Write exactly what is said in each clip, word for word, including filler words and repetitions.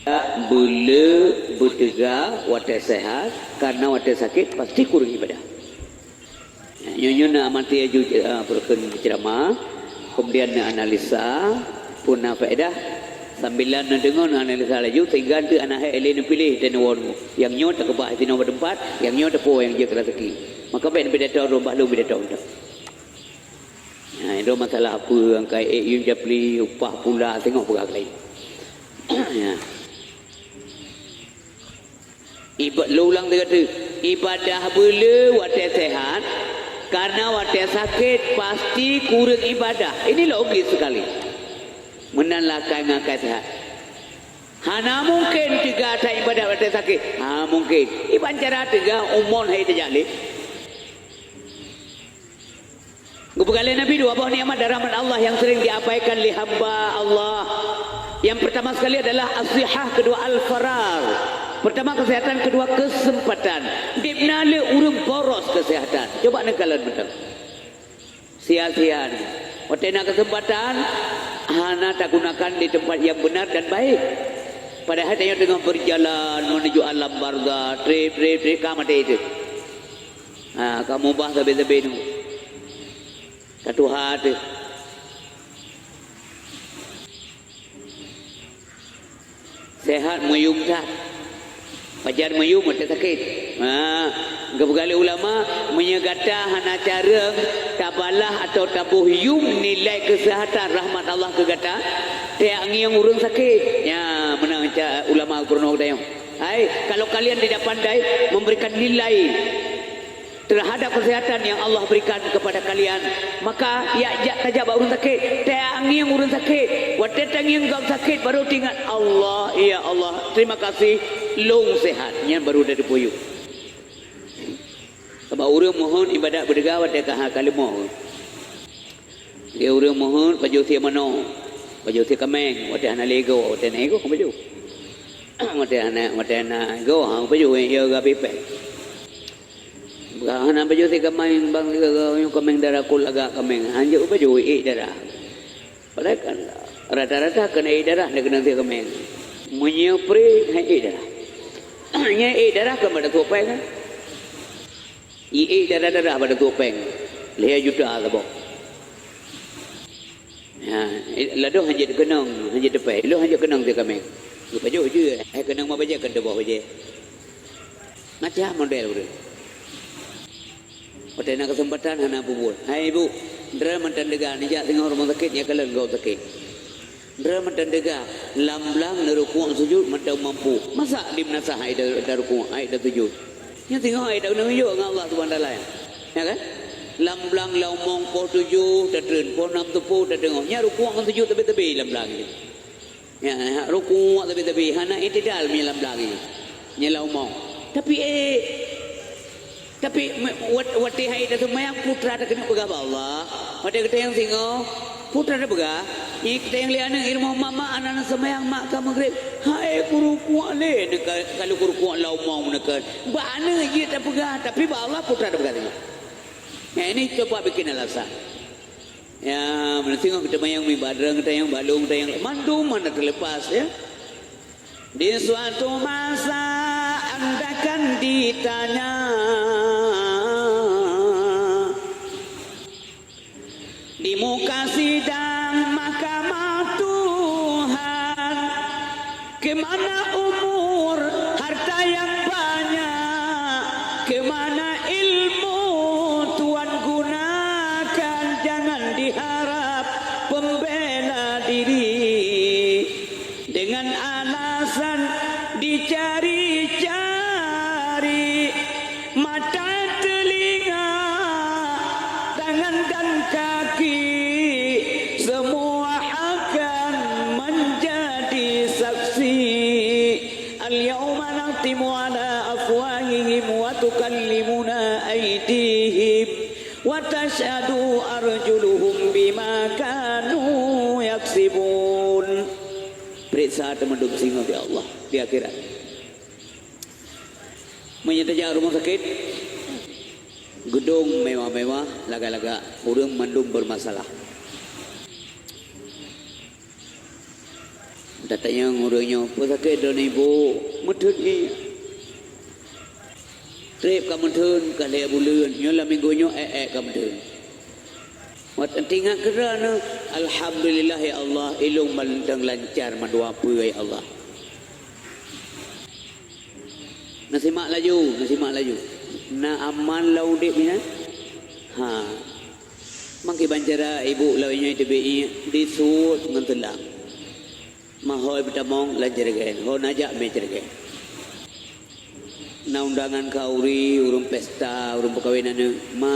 Beuleu beuteuga watée seuhat, karna watée sakét pasti kureueng ibadah. Nyoe-nyoe na amati aju, eh, peureukeun ceuramah, kemudian na analisa, pun na faedah, sambilan na deungoe na analisa laju, sehingga teu hana hék lé neupiléh teuh neuwoe. Nyang nyoe takeubah sinoe bak teumpat, nyang nyoe tapeue nyang jeuet keu raseuki. Maka bék neupidato droe bah lôn pidato mantong. Ha, itu masalah apa angkai ék yum japli, upah pula, tengok peugah laén. Ya. Iba-, lôn ulang tiga kali. Ibadah beuleu watée sehat, karena watée sakét pasti kureueng ibadah. Ini logis sekali. Meunan lakée ngon akai sehat. Hana mungken teuga that ibadah watée sakét. Ha, mungken. Iban cara teuga umon hai teujak lé. Geupeugalak Nabi dua boh nikmat dan rahmat Allah yang sering diabaikan lé hamba Allah. Yang pertama sekali adalah as-sihah, kedua al-farar. Pertama kesehatan, kedua kesempatan. Dibna lé ureuëng boros kesehatan. Coba neukalon beutôi. Sia-sia ni. Watée na kesempatan, hana tagunakan di tempat yang benar dan baik. Padahal tanyoe teungoh berjalan menuju alam barzah, trip, trip, trip, ka maté itu. Ha, kamoe bah sabe-sabe nyoe. Ka tuha teuh. Sehat meuyum that. Pajan meuyum watée sakét. Ha, geupeugalak ulama, meunyoe gata hana careueng tabalah atawa taboh yum nilai keuseuhatan rahmat Allah keu gata, tajak ngieng ureuëng sakét. Nya, meunan ca-, ulama geurunoe geutanyoe. Hai, kalau kalian tidak pandai memberikan nilai terhadap kesehatan yang Allah berikan kepada kalian, maka ya, jak tajak bak ureuëng sakét, tajak ngieng ureuëng sakét. Watée tangieng gob sakét, baru teuingat, "Allah, ya Allah, terima kasih, lôn sehat." Nyan baru teupeuyum. Sabab ureuëng mohon ibadat beudeuga watée ka ha ka leumoh. Lé ureuëng mohon pajoh sie manoe, pajoh sie kaméng, watée hana lé igoe, watée na igoe kan pajoh. Watée hana, watée na igoe, ha, pajoh, ya, gabe péng. Hana pajoh sie kaméng, bang, kaméng darah, kul lagak kaméng. Hanjeuet pajoh ék darah. Padahai kan rata-rata keuneuk ék darah, na keuneuk sie kaméng. Meunyoe pré, han ék darah. Nyan ék darah kan bak datuk péng, kan? Iék darah-darah bak datuk péng, lhée juta saboh. Ha, ladôm hanjeuet keunong, hanjeuet teupée, ladôm hanjeuet keunong teuh kaméng. Geupajoh jeuet, hai keunong ma bajée kan teuboh bajée. Macam model ureuëng. Watée na keuseumpatan hana peubuet. Hai ibu, droe mantong teuga neujak singoh rumoh sakét, nyan kalon gob sakét. Droe mantong teuga, lam blang neurukuk sujut mantong mampu. Masa dimeunasah hai da-, darukuk, hai dasujut? Nyan singoh hai taneunjok ngon Allah Subhanahu Wa Taala. Ya kan? Lam blang lam umong poh tujoh tatreun, poh nam teupeu tateungoh. Nyan rukuk ngon sujut teubit-teubit lam blang nyan. Ya, rukuk teubit-teubit, hana i'tidal meunyo lam blang nyan. Nyan lam umong. Tapi, eh, Tapi, me-, wat-, watée hai taseumayang, putra takeuneuk peugah bak Allah. Watée geutanyong singoh, putra tapeugah, "Nyi geutanyong lé aneuëk i rumoh mak, mak, aneuk seumayang, mak, ka meugreb." Hai kurukuk lé, neuka-, ka lheueh kurukuk lam umong neuka. Bak aneuëk jih tapeugah, tapi bak Allah putra tapeugah singoh. Nyan ini coba bikin alasan. Ya, meunan singoh geutanyong miba, geutanyong balong, geutanyong mandum hana teulepas, ya. Di suatu masa andaikan ditanya, di muka sidang mahkamah Tuhan, kemana umur, harta yang banyak, kemana ilmu Tuhan gunakan, jangan diharap pembela diri. Dengan alasan dicari-cari mata, telinga, tangan dan kaki, semua akan menjadi saksi. Al-yauma nakhtimu ala afwahihim wa tukallimuna aidihim wa tashhadu arjuluhum bima kanu yaksibun. Peuriksa teumandum singoh di Allah di akhirat. Meunyoe tajak rumoh sakét, geudong mewah-mewah, lagak-lagak, ureuëng mandum bermasalah. Tatanyong ureuëng nyoe, "Peue sakét droeneuh, Ibu?" "Meutheun ié." "Treb ka meutheun, ka lhée buleuen, nyoe lam minggu nyoe ék-ék ka meutheun." Wat teuingat keudroe neuh, "Alhamdulillah ya Allah, ilôn mantong lancar mandua peue ya Allah." Neusimak laju, neusimak laju. Na aman lam udeb nyan? Ha. Mangke ban cara ibu lawét nyoe teubiet ié disuet ngon teulang. Mahôi beutamong lam jeureugén, hon ajak mé jeureugén. Na undangan khauri, ureuëng pesta, ureuëng peukawen aneuëk, ma,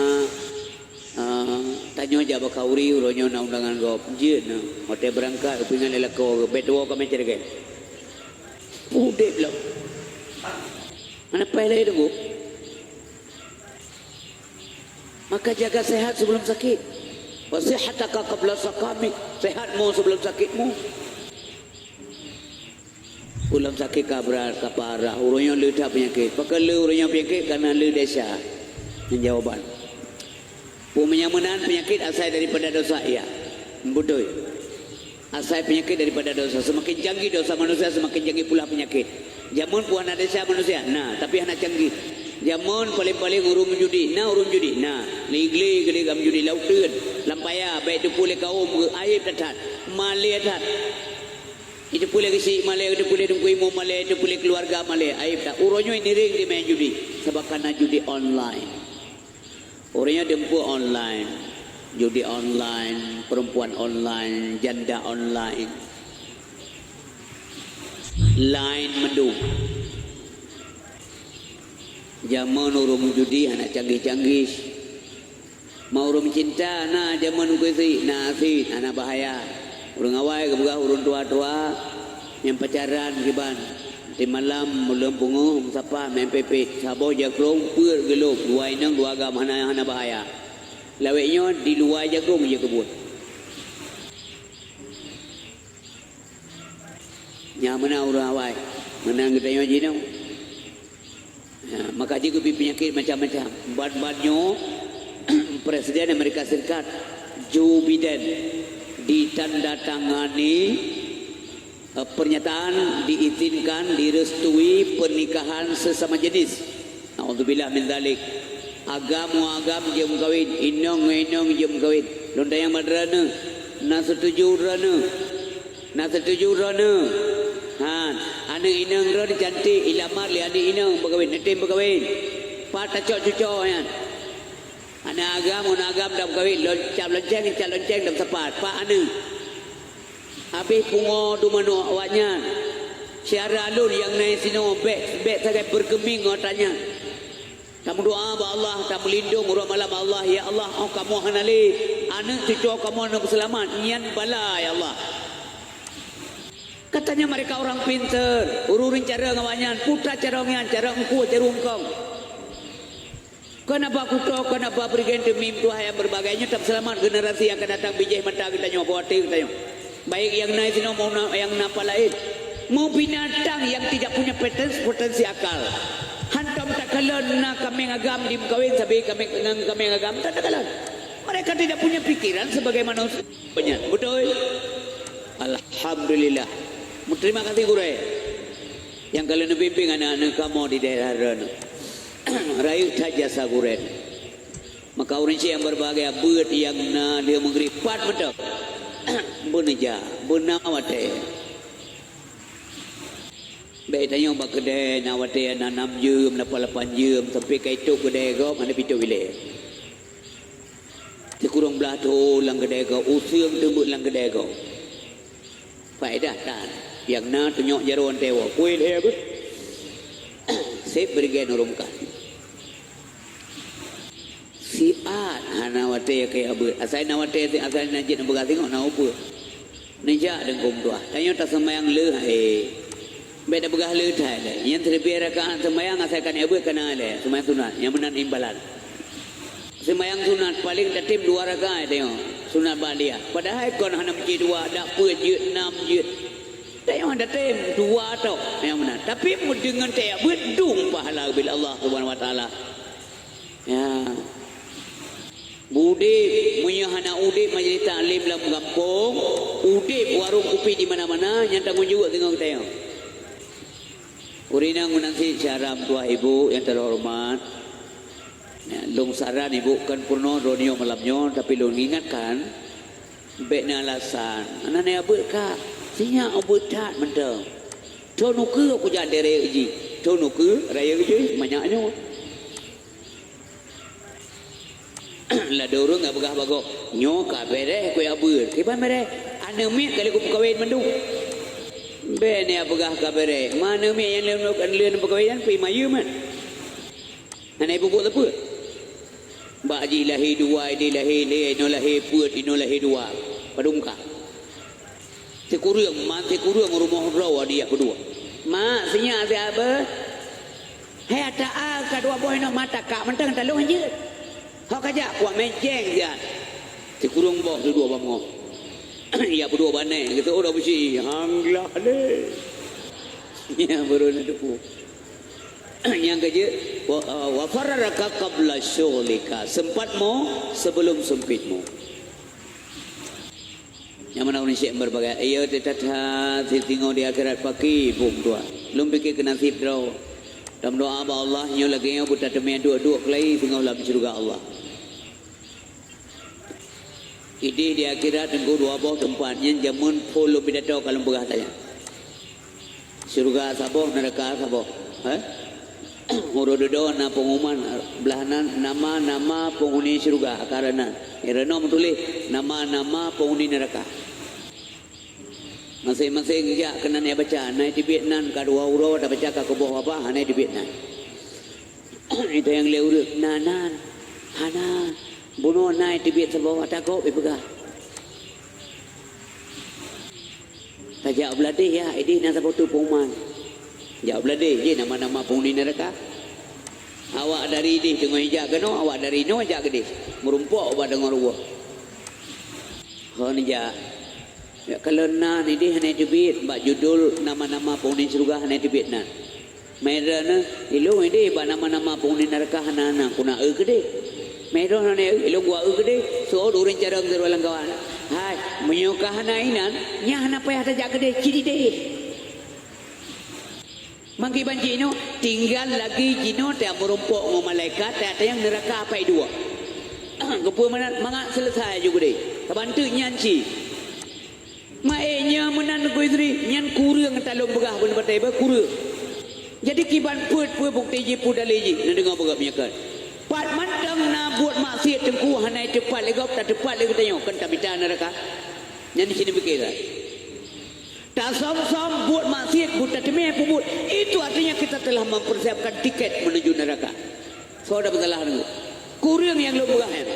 ah, tanyoe jak bak khauri, uroe nyoe na undangan gob. Jeuet na, watée beurangkat, geupeuingat lé lakoe, bék tuwoe ka mé jeureugén. Udeb lom. Hana paih lé teungku. Maka jaga sehat sebelum sakit. Wa sihhataka qabla saqamik. Sehatmu sebelum sakitmu. Ulôn sakét ka brat, ka parah, ureuëng nyoe le that peunyakét. Pakon le ureuëng nyoe peunyakét? Karena le desya. Nyan jawaban. Peue meunyo meunan peunyakét asai daripada dosa, iya. Beutôi. Asai peunyakét daripada dosa. Seumaken canggih dosa manusia, seumaken canggih pula peunyakét. Jameun peue hana desya manusia? Na, tapi hana canggih. Jameun paleng-paleng ureuëng meujudi. Na ureuëng meujudi? Na. Gle-gle geude ka meujudi lam uteuen, lam paya, bék teupeu lé kawöm, aib that-that. Malée that. Iteupeu lé geuchik malée, iteupeu lé teungku imum malée, iteupeu lé keuluwarga malée. Aib that. Uroe nyoe nireng dimé judi. Sabab kana judi online. Ureuëng nyoe deumpue online, judi online, perempuan online, janda online, laén mandum. Jameun ureuëng meujudi hana canggih-canggih. Ma ureuëng meucinta na jameun keu si, na cit, hana bahaya. Ureuëng awai geupeugah ureuëng tuha-tuha nyang pacaran kiban. Timalam meuleueng pungoh meusapa meu'en pépék, saboh jakrong peuet geulom, dua inong dua agam hana, hana bahaya. Lawét nyoe di luwa jakrong jikeubeuet. Nyang meunan ureuëng awai, meunan geutanyoe jinoe. Ya, maka jih geubri peunyakét macam-macam. Ban-ban nyoe Presiden Amerika Serikat Joe Biden ditandatangani eh, pernyataan diizinkan, direstui pernikahan sesama jenis. Naudzubillah min dzalik. Agam ngon agam jeuet meukawen, inong ngon inong jeuet meukawen. Lôn tanyong bak droeneuh, na seutuju droeneuh? Na seutuju droeneuh? Han, aneuëk inong droeneuh cantik, ilamar lé aneuëk inong beukawen, neutem beukawen. Pat tacok cucoe nyan? Aneuëk agam ngon agam dap meukawen, lon-, cap lonceng, cap lonceng dap sapat. Pat aneuëk? Habéh pungo dumanoe awaknyan. Syedara lôn nyang na sinoe bék, bék sagai beureukeumeng ngon atra nyan. Tameudoá bak Allah, tameulindong uroe malam bak Allah, "Ya Allah, oh kamoe hana lé, aneuëk cucoe kamoe hana peuseulamat, nyan bala, ya Allah." Katanya mereka orang pintar, ureuëng carông awaknyan, putra carông nyan, carông eungkôt, carông eungkông. Kon haba kuto, kon haba beureugén teumim tuha nyang beureubagai nyoe tapeuseulamat generasi nyang akan datang bijéh mata geutanyoe, boh até geutanyoe. Baik nyang na sinoe maupun nyang na pat laén. Meubinatang nyang tidak punya poten-, potensi akal. Hantom takalon na kaméng agam dimeukawen sabe kaméng, ngon kaméng agam, hantom takalon. Mereka tidak punya pikiran sebagai manusia. Betul? Alhamdulillah. Terima kasih gurée. Nyang ka lheueh neubimbéng aneuëk-aneuëk kamoe di daerah droeneuh. Rayeuk that jasa gurée. Maka ureuëng cit nyang beureubagai beuet nyang na di meugri pat mantong. Beuneujak, beuna watée. Bék tanyong bak keudée na watée na nam jeuem, lapan-lapan jeuem, sampai ka itôp keudée gob, hana pih itôp ilée. Sikureueng blaih thon lam keudée gob, useueng teumeuk lam keudée gob. Faedah that, nyang na tunyok jaroe teuwoe, kueh lhée beuh. Seb beureugen ureuëng meukat. Siat hana watée keu beuet. Asai na watée, asai na jeuet neupeugah singoh na upeue. Neujak deungon tuah. Tanyoe taseumayang leuh, eh. Bék tapeugah leuh that lé. Nyang siribée rakaat seumayang asai ka neubeuet kana lé. Seumayang sunat. Nyang meunan imbalan. Seumayang sunat paléng tatem dua rakaat tanyoe. Sunat ba'diyah. Padahai kon hana meucit dua, dak peuet jeuet, nam jeuet. Tanyoe hana tatem dua tok nyang meunan. Tapi meudeungon tajak beuet dum pahala ubit Allah Subhanahu Wa Taala. Ya. Budi meunyoe hana udeb majelis taklim lam gampông, udeb warong kupi di mana-mana, nyan tanggong jaweueb singoh geutanyoe. Ureueng inong meunan cit syedara meutuah ibu nyang teuhoreumat. Ya, lôn saran ibu kon peurunoe droeneuh malam nyoe, tapi lôn ingatkan, bék na alasan. Hana na beuet ka, sinyak beuet that mantong. Thon ukeue kujak di rayeuk jih, thon ukeue rayeuk jih manyak nyoe. Ladôm ureueng geupeugah bak gob, "Nyoe ka bèrèh kuyak beuet." Kiban bèrèh? Aneuk miet ka lheueh kupeukawen mandum. Bék neupeugah ka bèrèh. Ma aneuk miet nyang lheueh, lheueh neupeukawen nyan pih mayeuem nyan. Hana ipubuet sapeue. Bak jih lahé dua, idéh lahé lhèe, inoe lahé peuet, inoe lahé dua. Padum ka. Sikureueng, man sikureueng rumoh droe di yak keudua. Mak, sinyak siat beuh. Hai ata a ka dua boh inoe mata kak mantong talong jeuet. Ho kajak kuat mejeng siat. Sikureueng boh dua bangoh. Yak beudua banéh, geuseuôt dak beusi. Hang glah lé. Nya baru na teupeu. Nyang keujeuet, wa, wa farraka qabla syughlika. Sempatmu sebelum sempitmu. Nyang mana ureueng syek meureubagai, "Ayo teutatha sitingoh di akhirat paki bum tuah." Lôn pike keu naseb droe. Tameudoa bak Allah nyoe lagèe nyoe beutateumé duek-duek keulai singoh lam syeuruga Allah. Idéh di akhirat teungku dua boh teumpat nyan jameun phon lôn pidato ka lôn peugah tanya. Syeuruga saboh, neuraka saboh. Heh? Uroe dudoe na peungumuman, blah nan nama-nama peunghuni syeuruga, kareuna. Ireuna meutuléh nama-nama peunghuni neuraka. Maséng-maséng jak keunan ibaca, na iteubiet nan ka dua uroe tabaca ka keuboh babah, hana iteubiet nan. Itanyong lé ureueng, "Na nan?" "Hana." "Bunoe na iteubiet saboh ata gob ipeugah." Tajak u Bladeh ya, idéh na saboh teuk peungumuman. Jak u Bladeh, jih nama-nama peunghuni neuraka. Awak dari idéh teungoh ijak keunoe, awak dari inoe jak keudéh. Meurumpok ubak deungon ruweueng. Hon jak. Ya, kalon nan idéh hana teubiet, bak judul nama-nama peunghuni syeuruga hana teubiet nan. Meureuh na, ilôn idéh bak nama-nama peunghuni neuraka hana na, kuna eu keudéh. Meureuh na eu, ilôn gua eu keudéh, seuôt ureueng carông sidroe lam kawan. Hai, meunyoe ka hana inan, nyan hana payah tajak keudéh, cit idéh. Mangkiban jinoe, tinggai lagèe jinoe tajak meurumpok ngon malaikat, tajak tanyong neuraka apai dua. Keupeue meunan, mangat seuleusai aju keudéh. Saban teuk nyan cit. Maé nyan meunan Teungku Yusri, nyan kureueng talôn peugah bak batèe beuh kureueng. Jadi kiban peuet peue bukeuti jih peue dalé jih, neudeungoe peugah meunyoe kan. Pat mantong na buet maksiet Teungku hana teupat lé gob, tateupat lé geutanyoe, kan tamita neuraka. Nyan di sinoe pike that. Tasöm-söm buet maksiet, buet tateumé peubuet, itu artinya kita telah mempersiapkan tiket menuju neraka. Soe dak peusalah Teungku? Kureueng nyang lôn peugah nyan.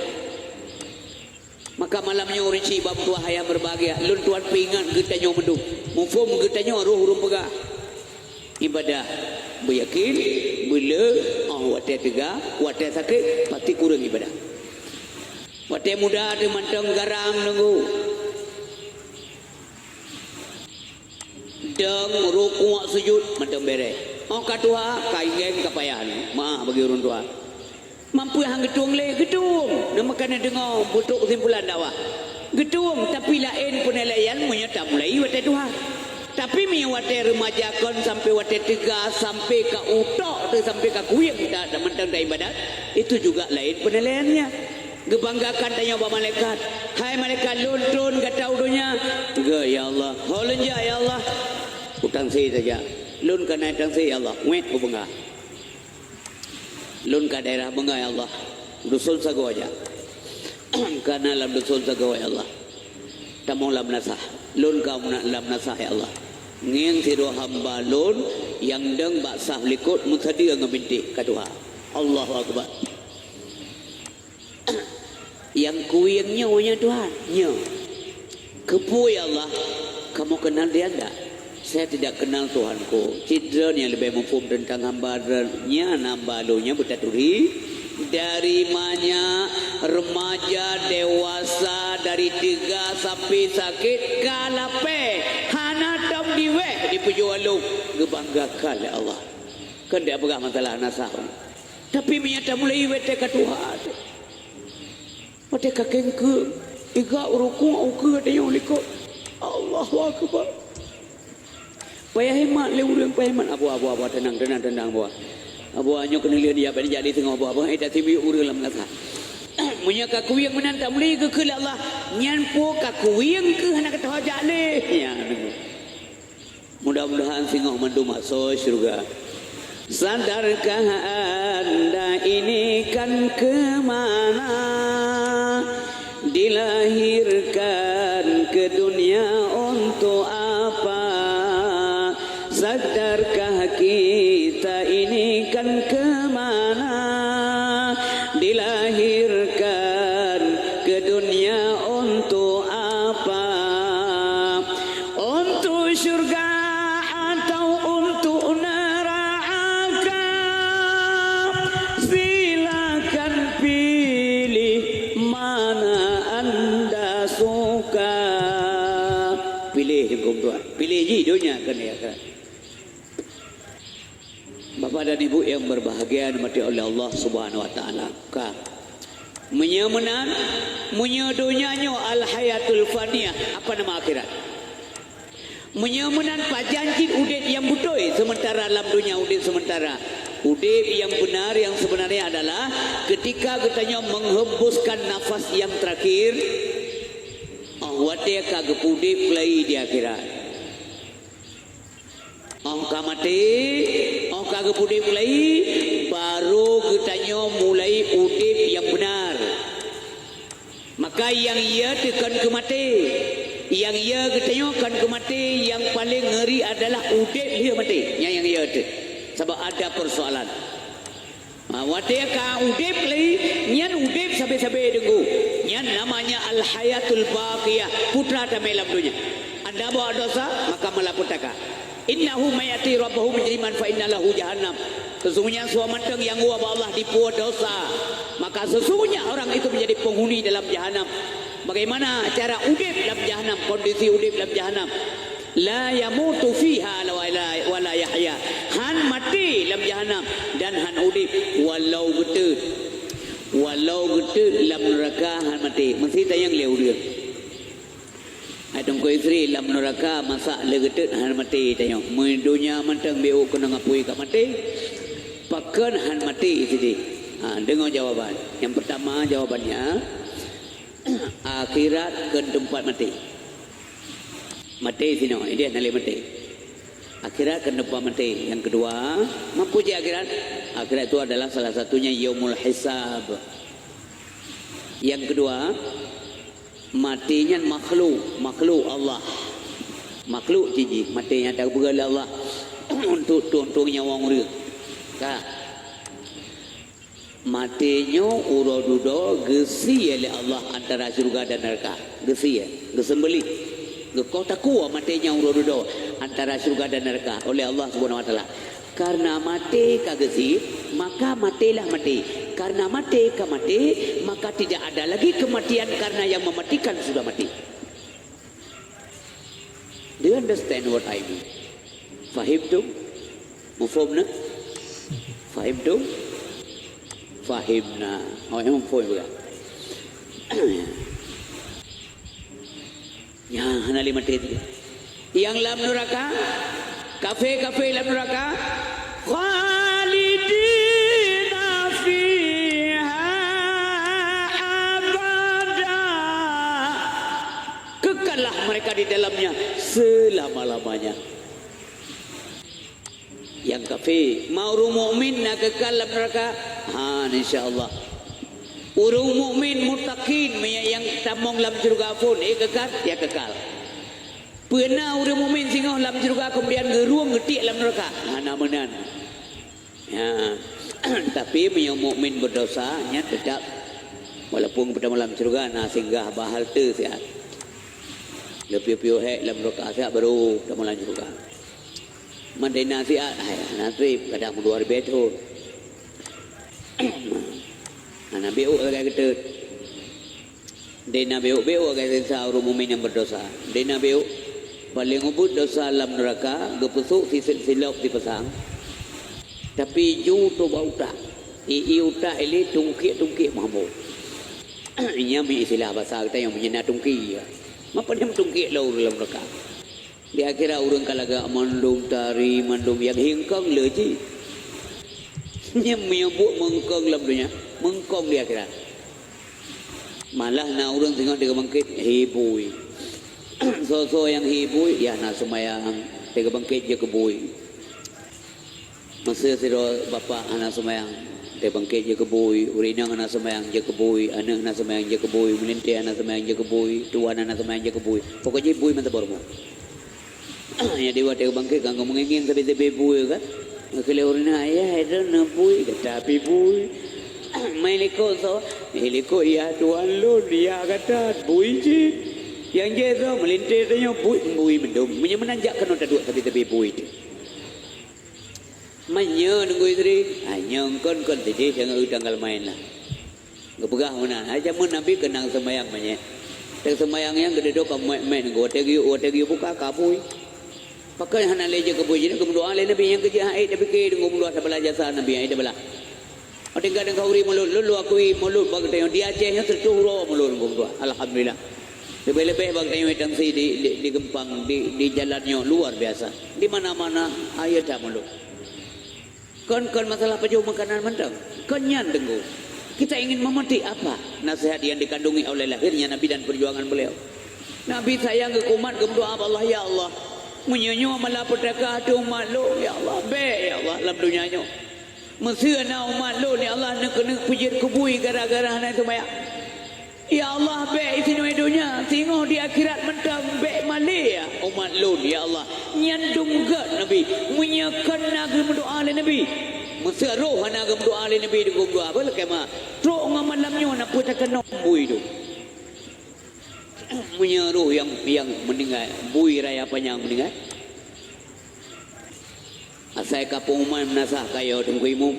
Maka malam nyoe ureueng chik bak meutuah ayah meureubahagia, lôn tuan peuingat geutanyoe mandum. Muphom geutanyoe roh ureueng peugah. Ibadah beuyakin, beuleu, oh watèe teuga, watèe sakét, pasti kureueng ibadah. Watèe muda teuh mantong garang nunggu. Dong, rukuk, sujud, mantong bèrèh. Oh ka tuha, ka inggeng, ka payah ni. Maah bagi ureueng tuha. Mampu han geutueng lé, geutueng. Nama kana deungoe butrok keusimpulan dakwah. Geutueng, tapi laén peunilaian meunyoe tamulai watèe tuha. Tapi meunyoe watèe remaja kon sampai watèe teuga, sampai ka utok teuh, sampai ka kuyeng ta-, mantong taibadat, itu juga laén peunilaiannya. Geubanggakan tanyoe bak malaikat. Hai malaikat, lôn tron gata u donya. Geu, ya Allah. Ho lôn jak, ya Allah. U Tangse tajak. Lôn ka na i Tangse, ya Allah. Wét, u Beunga. Lôn ka daerah Beunga, ya Allah. Duson sagoe jak. Ka na lam duson sagoe, ya Allah. Tamong lam meunasah. Lôn ka meuna-, lam meunasah, ya Allah. Ngieng sidroe hamba lôn nyang dong bak saf likot meusadeue ngon bintéh ka tuha. Allahu Akbar. Nyang kuyeng nyoe, nyoe Tuhan, nyoe. Keupeue ya Allah, kamoe kenal dia ndak? Saya tidak kenal Tuhanku. Cit droe nyang leubeh muphom teuntang hamba droe nyan, hamba lôn nyan beutaturi. Dari manyak, remaja, dewasa, dari teuga sampai sakét, ka lapée, hana tom diwéh dipeujeuet lôn, geubanggakan lé Allah. Kon dak peugah masalah nasab. Tapi meunyo tamulai watée ka tuha, watée ka kengkeung, Iga urukuk ukeue tanyoe likot. Allahu Akbar. Payah hemat lé ureuëng, payah hemat. Abu, abu, abu, tenang, tenang, tenang, abu. Abu, nyoe keuneulheueh jak bak jadi singoh, abu, abu. Eh, tak sibuk ureuëng lam rasa. Meunyoe ka kuwieng meunan tamulai geukheun lé Allah, nyan po ka kuwieng keuh hana geutoh jak lé. Ya, nunggu. Mudah-mudahan singoh mandum asoe syurga. Sadarkah anda ini kan ke mana? Dilahirkan ke dunia untuk apa? Sadarkah kita ini kan ke mana? Dilahirkan ke dunia untuk apa? Untuk syurga atau untuk neraka? Silakan pilih mana anda suka. Pilih hukum Tuhan. Pilih ji dunia ke akhirat. Bapak dan Ibu yang berbahagia, dirahmati oleh Allah Subhanahu wa Taala. Ka. Meunyoe meunan, meunyoe donya nyoe al-hayatul faniyah, apa nama akhirat? Meunyoe meunan, pajan cit udeb nyang beutôi, sementara lam donya udeb sementara. Udeb yang benar, yang sebenarnya adalah ketika geutanyoe menghembuskan nafas yang terakhir, oh, watée ka geupeuudeb keulai di akhirat. Óh ka maté, óh ka geupeuudeb lagi, barô geutanyoe mulai udeb nyang beunar. Maka nyang ye teuh kon keu maté. Nyang ye geutanyoe kon keu maté, nyang paleng ngeuri adalah udeb lheueh maté. Nyan nyang ye teuh. Sabab ada persoalan. Ha, watée ka udeb lé, nyan udeb sabe-sabe deungoe. Nyan namanya al-hayatul baqiyah, peue teuma tamé lam donya. Anda buat dosa, maka meulapetaka. Innahu may ya'ti rabbahu mujriman fa inna lahu jahannam. Sesungguhnya soe mantong nyang woe bak Allah dipuwoe dosa, maka sesungguhnya orang itu menjadi penghuni dalam jahanam. Bagaimana cara udeb lam jahanam, kondisi udeb lam jahanam? La yamutu fiha wa la, wa la yahya. Han maté lam jahanam dan han udeb walau geuteut. Walau geuteut lam neuraka han maté. Meusti tanyong lé ureuëng. Hai Teungku Isri, lam neuraka masak lé geuteut han maté tanyong. Meunyoe donya mantong beu keuneuk apui ka maté, pakon han maté sideh? Ha, deungoe jawaban. Nyang pertama jawabannya, akhirat kon teumpat maté. Maté sinoe, ideh na lé maté. Akhirat kon teumpat maté. Nyang keudua, ma peue jih akhirat? Akhirat itu adalah salah satunya yaumul hisab. Nyang keudua, maté nyan makhluk, makhluk Allah. Makhluk jih, maté nyang teupeugah lé Allah untuk tueng-tueng nyawöng ureuëng. Ka. Maté nyoe uroe dudoe geusie lé Allah antara syeuruga dan neuraka. Geusie, geuseumbeuléh. Geukoh takue maté nyoe uroe dudoe antara syeuruga dan neuraka oleh Allah Subhanahu wa Taala. Karena maté ka geusie, maka matélah maté. Karena maté ka maté, maka tidak ada lagi kematian karena yang mematikan sudah mati. Do you understand what I mean? Fahimtum? Mafhum na? Fahimtum? Fahimna. Awak nyan mafhum juga. Nyan hana lé maté tu. Nyang lam neuraka, kafé-kafé lam neuraka, khalidina fiha abada. Kekallah mereka di dalamnya selama-lamanya. Nyang kafé, ma ureuëng mukmin na keukal lam neuraka? Han, insya Allah. Ureuëng mukmin muttaqin, meunyo nyang tamong lam syeuruga phon, eh, keukal, ya keukal. Peue na ureuëng mukmin singoh lam syeuruga kemudian geurueng geutiek lam neuraka? Hana meunan. Ya. Tapi meunyo mukmin berdosa, nyan tetap, walaupun geutamong lam syeuruga, na singgah bak halte siat. Geupiôh-piôh hék lam neuraka siat baru geutamong lam syeuruga. Mandena siat, hai, hana treb, kadang meudua ribée thon. Hana beu lagée geuteut. Dena beu-beu lagée sisa ureuëng mukmin nyang berdosa. Dena beu, paléng ubit dosa lam neuraka, geupeusok sisilop sipasang. Tapi ju toh bak utak. Ié utak ilée tungkiek-tungkiek meuhambô. Nyan istilah basa geutanyoe meunyoe na tungki, ya. Mapa nyang tungki lom ureuëng lam neuraka? Di akhirat ureuëng ka lagak mandum tari, mandum nyang hingkong le jih. Nyan meunyoe buet meungkong lam donya, meungkong di akhirat. Malah na ureuëng singoh teuka bangkét, hibui. Soe-soe nyang hibui, ya na seumayang, teuka bangkét jeuet keu bui. Masa sidroe bapak hana seumayang, teuka bangkét jeuet keu bui, ureuëng inong hana seumayang jeuet keu bui, aneuëk hana seumayang jeuet keu bui, meulintée hana seumayang jeuet keu bui, tuan hana seumayang jeuet keu bui. Pokok jih bui mantong bak rumoh. Nyang di watée bangkét kan meungieng-ngieng sabe-sabe bui kan. Geukheun lé ureuëng inong, "Ayah, droeneuh bui," gata pih bui. "Mai likot soe?" "Mai likot yah tuan lôn, yah gata bui cit." Nyang jih soe? Meulintée tanyoe bui, bui mandum. Meunyoe meunan jak keunoe taduek sabe-sabe bui teuh. Meunyoe Teungku Yusri, ha, nyoe kon-kon sideh nyang eu tanggal main lah. Geupeugah meunan, hai jameun Nabi keunong seumayang meunyoe. Teuka seumayang nyan geududoe ka meuet-meuet Teungku, watée geuyue, watée geuyue buka ka bui. Pakon hana lé jeuet keu bui, jeuet keu meudoá lé Nabi nyang keujeuet hai tapike Teungku meudoá tabalah jasa Nabi hai tabalah. Watée ka deungon uri mulod, lôn lôn akui mulod bak geutanyoe di Aceh nyoe teutuh uroe mulod Teungku meudoá. Alhamdulillah. Leubeh-leubeh bak geutanyoe tangsi di, di, di Geumpang, di, di jalan nyoe luar biasa. Di mana-mana ayat dah mulod. Kon, kon masalah pajoh makanan mantong. Kon nyan Teungku. Kita ingin memetik apa nasihat yang dikandungi oleh lahirnya Nabi dan perjuangan beliau. Nabi sayang keu umat geumeudoá bak Allah, "Ya Allah, meunyoe nyoe mala peutaka ateueh umat lôn, ya Allah, bék ya Allah lam donya nyoe. Meuseu na umat lôn ya Allah neukeuneuk peujeuet keu bui gara-gara hana seumayang." Ya Allah, bék isinoe donya, singoh di akhirat mantong bék malée umat lôn, ya Allah. Nyan dum gét Nabi. Meunyoe kon na geumeudoá lé Nabi. Meuseu roh hana geumeudoá lé Nabi di gum dua. Apa lakée ma? Trok ngon malam nyoe na peue takeunong bui tu. Meunyoe roh nyang, nyang meuninggai, bui raya panyang meuninggai. Asai ka pengumuman meunasah kayo Teungku Imum.